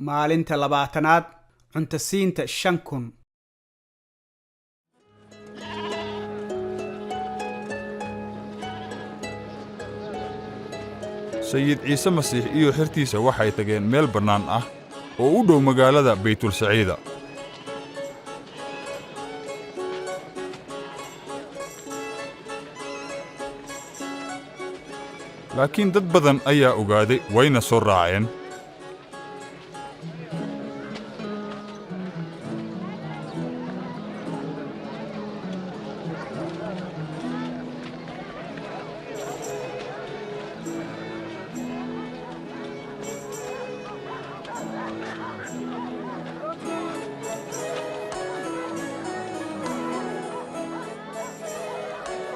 Maalinta 20aad, cuntasiinta 5000. Sayid Ciise Masiix iyo xertiisa waxay tageen meel bannaan ah oo u dhow magaalada Baytulsaciida. Laakiin dad badan ayaa ogaaday, wayna soo raaceen.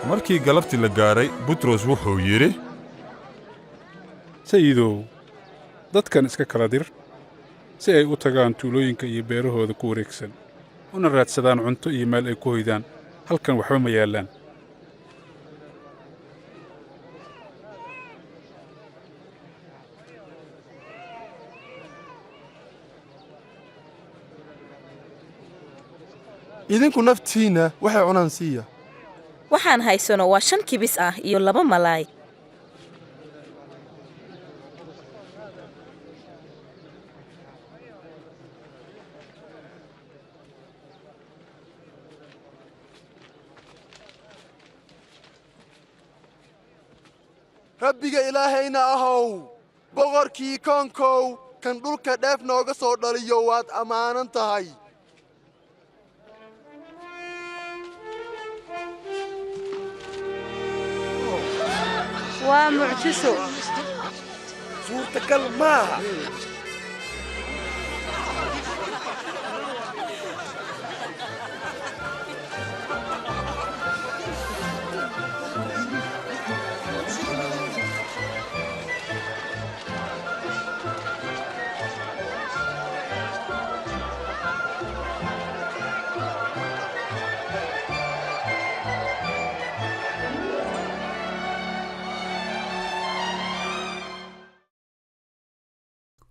Markii galabtii la gaaray, Butros wuxuu yidhi: Sayidow, dadkan iska kala dir si ay u tagaan tuulooyinka iyo beerahooda ku wareegsan, una raadsadaan cunto iyo meel ay ku hoydaan. Halkan waxba ma yaallaan. Idinku naftiinna waxay cunaan siiya. Waxaan haysano waa shan kibis ah iyo laba malaay. Rabbiga Ilaahayna ahow, boqorkii koonkow, kan dhulka dheef nooga soo dhaliyo, waad ammaanan tahay. Waa mucjiso. Suurtagal maaha.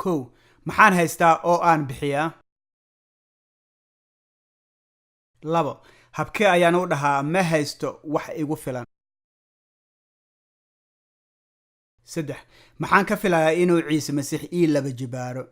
1, maxaan haystaa oo aan bixiyaa? 2, habkee ayaan u dhahaa "Ma haysto wax igu filan"? 3, maxaan ka filayaa inuu Ciise Masiix ii laba jibaaro?